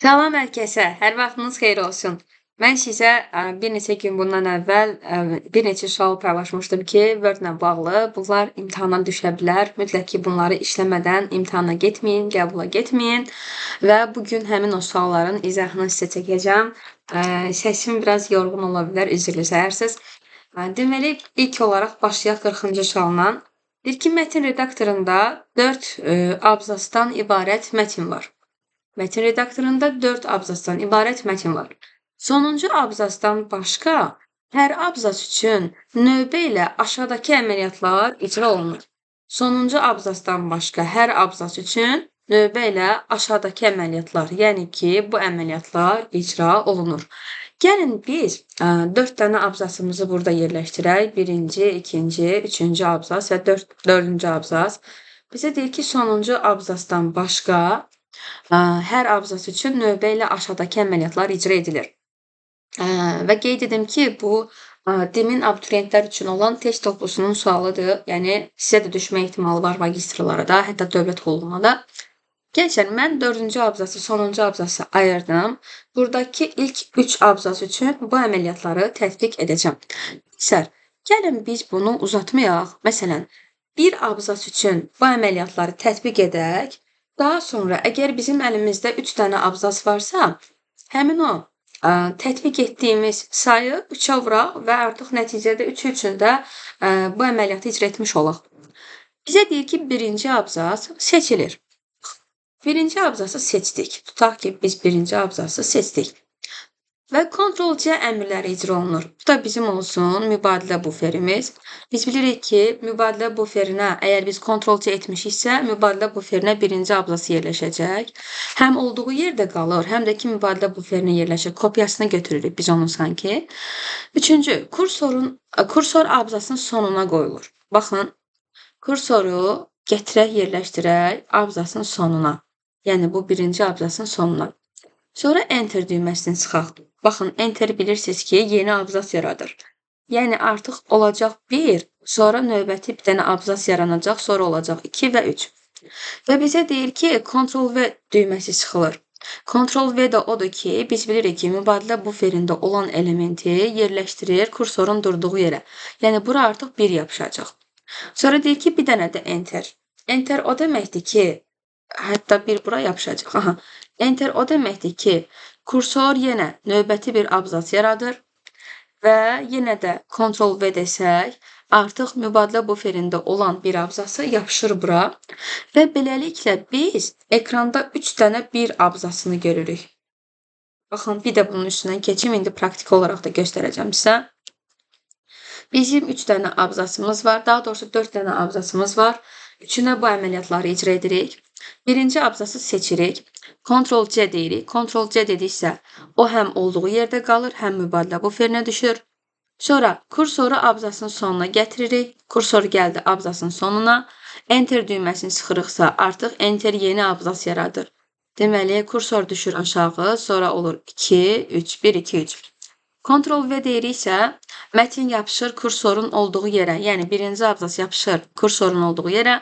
Salam hər kəsə, hər vaxtınız xeyir olsun. Mən sizə bir neçə gün bundan əvvəl bir neçə sual paylaşmışdım ki, Word-lə bağlı bunlar imtahana düşə bilər. Mütləq ki, bunları işləmədən imtahana getməyin, qəbula getməyin. Və bu gün həmin o sualların izahını sizə çəkəcəm. Səsim biraz yorğun ola bilər, üzrlü sayarsınız. Deməli, ilk olaraq başlayaq 40-cı sualla. Deyir ki, mətn redaktorunda 4 abzasdan ibarət mətn var. Mətn redaktorunda 4 abzasdan ibarət mətn var. Sonuncu abzasdan başqa hər abzas üçün növbə ilə aşağıdakı əməliyyatlar icra olunur. Sonuncu abzasdan başqa hər abzas üçün növbə ilə aşağıdakı əməliyyatlar, yəni ki, bu əməliyyatlar icra olunur. Gəlin biz 4 dənə abzasımızı burada yerləşdirək. Birinci, ikinci, üçüncü abzas və dördüncü abzas. Bizə deyir ki, sonuncu abzasdan başqa hər abzas üçün növbə ilə aşağıdakı əməliyyatlar icra edilir. Və qeyd edim ki, bu DİM-in abituriyentlər üçün olan test toplusunun sualıdır. Yəni sizə də düşmə ehtimalı var magistrlara da, hətta dövlət qulluğuna da. Gənclər, mən dördüncü abzası, sonuncu abzası ayırdım. Buradakı ilk 3 abzas üçün bu əməliyyatları tətbiq edəcəm. Gənclər, gəlin biz bunu uzatmayaq. Məsələn, bir abzas üçün bu əməliyyatları tətbiq edək. Daha sonra əgər bizim əlimizdə 3 dənə abzas varsa, həmin o tətbiq etdiyimiz sayı 3-ə vuraq və artıq nəticədə 3-ü üçün də bu əməliyyatı icra etmiş olaq. Bizə deyir ki, birinci abzas seçilir. Birinci abzası seçdik. Tutaq ki, biz birinci abzası seçdik. Və Ctrl-C əmrləri icra olunur. Bu da bizim olsun mübadilə buferimiz. Biz bilirik ki, mübadilə buferinə əgər biz Ctrl-C etmişiksə, mübadilə buferinə birinci abzası yerləşəcək. Həm olduğu yerdə qalır, həm də ki, mübadilə buferinə yerləşir. Kopyasını götürürük biz onun sanki. Üçüncü, kursor abzasının sonuna qoyulur. Baxın, kursoru gətirək, yerləşdirək abzasın sonuna. Yəni, bu birinci abzasın sonuna. Sonra Enter düyməsini sıxaq. Baxın, Enter bilirsiniz ki, yeni abzas yaradır. Yəni, artıq olacaq 1, sonra növbəti bir dənə abzas yaranacaq, sonra olacaq 2 və 3. Və bizə deyir ki, Ctrl-V düyməsi sıxılır. Ctrl-V də odur ki, biz bilirik ki, mübadilə buferində olan elementi yerləşdirir kursorun durduğu yerə. Yəni, bura artıq 1 yapışacaq. Sonra deyir ki, bir dənə də Enter. Enter o deməkdir ki, hətta bir bura yapışacaq. Aha. Enter o deməkdir ki, kursor yenə növbəti bir abzas yaradır və yenə də Ctrl-V desək, artıq mübadilə buferində olan bir abzası yapışır bura və beləliklə biz ekranda 3 dənə bir abzasını görürük. Baxın, bir də bunun üstündən keçim, indi praktiki olaraq da göstərəcəm sizə. Bizim 3 dənə abzasımız var, daha doğrusu 4 dənə abzasımız var. Üçünə bu əməliyyatları icra edirik. Birinci abzası seçirik. Ctrl-C deyirik. Ctrl-C dediksə, o həm olduğu yerdə qalır, həm mübadilə buferinə düşür. Sonra kursoru abzasın sonuna gətiririk. Kursor gəldi abzasın sonuna. Enter düyməsini sıxırıqsa, artıq Enter yeni abzas yaradır. Deməli, kursor düşür aşağı, sonra olur 2, 3, 1, 2, 3. Ctrl-V deyiriksə, mətin yapışır kursorun olduğu yerə, yəni birinci abzas yapışır kursorun olduğu yerə.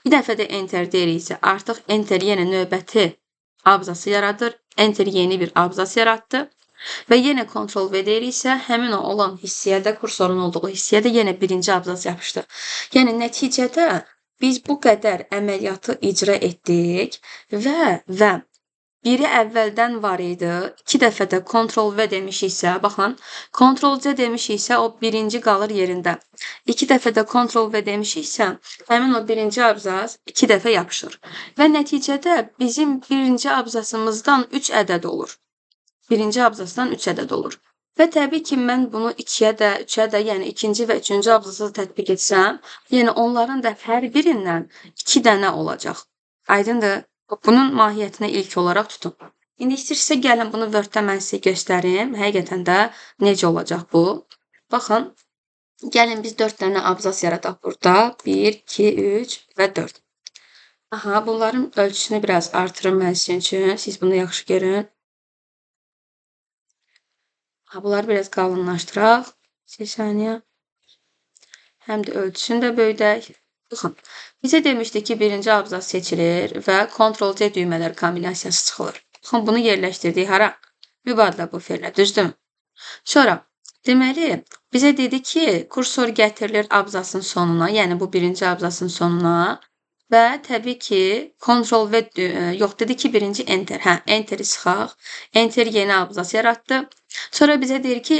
Bir dəfə də Enter deyiriksə, artıq Enter yenə növbəti abzası yaradır. Enter yeni bir abzas yaratdı. Və yenə Ctrl-V deyiriksə, həmin o olan hissəyə də, kursorun olduğu hissəyə də yenə birinci abzas yapışdı. Yəni, nəticədə biz bu qədər əməliyyatı icra etdik və biri əvvəldən var idi, 2 dəfə də Ctrl-V demişiksə, baxın, Ctrl-C demişiksə, o birinci qalır yerində. 2 dəfə də Ctrl-V demişiksə, həmin o birinci abzas 2 dəfə yapışır. Və nəticədə bizim birinci abzasımızdan 3 ədəd olur. Birinci abzasdan 3 ədəd olur. Və təbii ki, mən bunu 2-yə də, 3-ə də, yəni ikinci və üçüncü abzasa tətbiq etsəm, yəni onların da hər birindən 2 dənə olacaq. Aydındır? Bunun mahiyyətini ilk olaraq tutun. İndi istəyirsə gəlin bunu Word-də mən sizə göstərim. Həqiqətən də necə olacaq bu? Baxın, gəlin biz 4 dənə abzas yaradaq burada. 1, 2, 3 və 4. Aha, bunların ölçüsünü biraz artırım mən sizin üçün. Siz bunu yaxşı görün. Ha, bunları biraz qalınlaşdıraq. Bir saniyə. Həm də ölçüsünü də böyüdək. Baxın, bizə demişdi ki, birinci abzas seçilir və Ctrl-C düymələr kombinasiyası çıxılır. Baxın, bunu yerləşdirdik hara? Mübadilə buferinə, düzdürmü? Sonra, deməli, bizə dedi ki, kursor gətirilir abzasın sonuna, yəni bu birinci abzasın sonuna və təbii ki, Ctrl V, yox, dedi ki, birinci Enter. Hə, Enter'i sıxaq. Enter yeni abzas yaratdı. Sonra bizə deyir ki,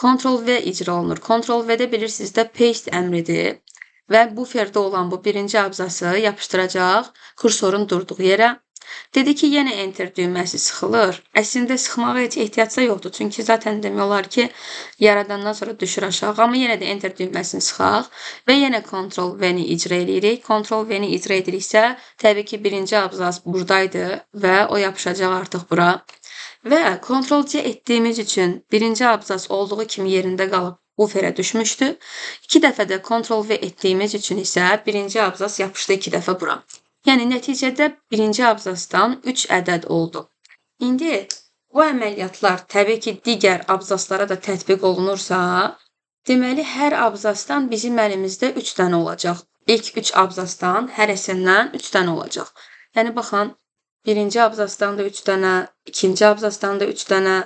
Ctrl V icra olunur. Ctrl V-də bilirsiniz də paste əmridir və buferdə olan bu birinci abzası yapışdıracaq kursorun durduğu yerə. Dedi ki, yenə Enter düyməsi sıxılır. Əslində sıxmağa heç ehtiyac da yoxdur. Çünki zaten demək olar ki, yaradandan sonra düşür aşağı. Amma yenə də Enter düyməsini sıxaq və yenə Ctrl V-ni icra edirik. Ctrl V-ni icra ediriksə, təbii ki, birinci abzas buradaydı və o yapışacaq artıq bura. Və Ctrl C etdiyimiz üçün birinci abzas olduğu kimi yerində qalıb buferə düşmüşdü. 2 dəfə də Ctrl V etdiyimiz üçün isə birinci abzas yapışdı 2 dəfə bura. Yəni, nəticədə birinci abzasdan 3 ədəd oldu. İndi bu əməliyyatlar təbii ki, digər abzaslara da tətbiq olunursa, deməli, hər abzasdan bizim əlimizdə 3 dənə olacaq. İlk 3 abzasdan hərəsindən 3 dənə olacaq. Yəni, baxın, birinci abzasdan da 3 dənə, ikinci abzasdan da 3 dənə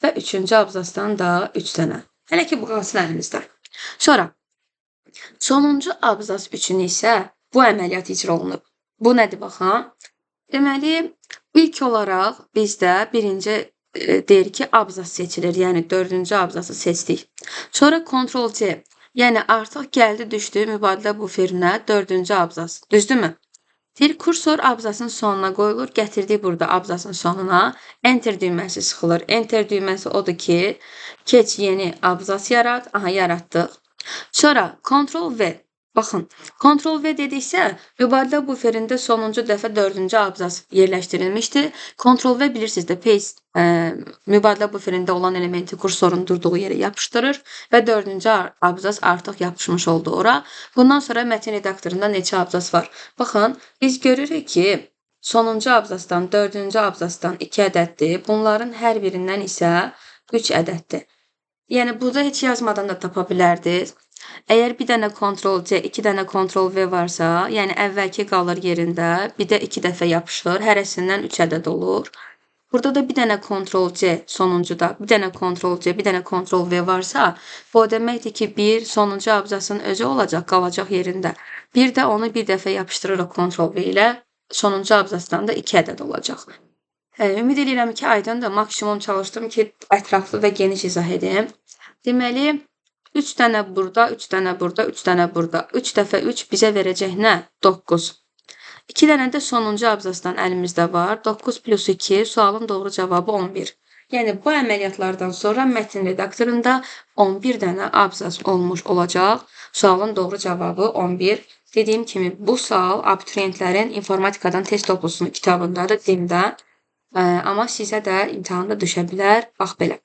və üçüncü abzasdan da 3 dənə. Hələ ki, bu qalsın əlimizdə. Sonra, sonuncu abzas üçün isə bu əməliyyat icra olunub. Bu nədir baxın? Deməli, ilk olaraq bizdə birinci deyir ki, abzas seçilir. Yəni, dördüncü abzası seçdik. Sonra Ctrl C. Yəni, artıq gəldi, düşdü mübadilə buferinə dördüncü abzas. Düzdürmü? Deyir, kursor abzasın sonuna qoyulur. Gətirdik burada abzasın sonuna. Enter düyməsi sıxılır. Enter düyməsi odur ki, keç yeni abzas yarat. Aha, yaratdıq. Sonra Ctrl V. Baxın, Ctrl V dediksə, mübadilə buferində sonuncu dəfə dördüncü abzas yerləşdirilmişdi. Ctrl V bilirsiniz də paste mübadilə buferində olan elementi kursorun durduğu yerə yapışdırır və dördüncü abzas artıq yapışmış oldu ora. Bundan sonra mətin redaktorunda neçə abzas var? Baxın, biz görürük ki, sonuncu abzasdan, dördüncü abzasdan 2 ədəddir. Bunların hər birindən isə 3 ədəddir. Yəni, burada heç yazmadan da tapa bilərdiniz. Əgər bir dənə Ctrl C, 2 dənə Ctrl V varsa, yəni əvvəlki qalır yerində, bir də 2 dəfə yapışır, hərəsindən 3 ədəd olur. Burada da bir dənə Ctrl C sonuncuda, bir dənə Ctrl C, bir dənə Ctrl V varsa, bu o deməkdir ki, bir sonuncu abzasın özü olacaq, qalacaq yerində. Bir də onu bir dəfə yapışdırırıq Ctrl V ilə, sonuncu abzasdan da 2 ədəd olacaq. Ümid edirəm ki, aydındır. Maksimum çalışdım ki, ətraflı və geniş izah edim. Deməli, 3 dənə burada, 3 dənə burada, 3 dənə burada. 3 dəfə 3 bizə verəcək nə? 9. 2 dənə də sonuncu abzasdan əlimizdə var. 9 plus 2, sualın doğru cavabı 11. Yəni, bu əməliyyatlardan sonra mətn redaktorunda 11 dənə abzas olmuş olacaq. Sualın doğru cavabı 11. Dediyim kimi, bu sual abituriyentlərin informatikadan test toplusunun kitabındadır, DİM-də. Amma sizə də imtahanda düşə bilər. Bax belə.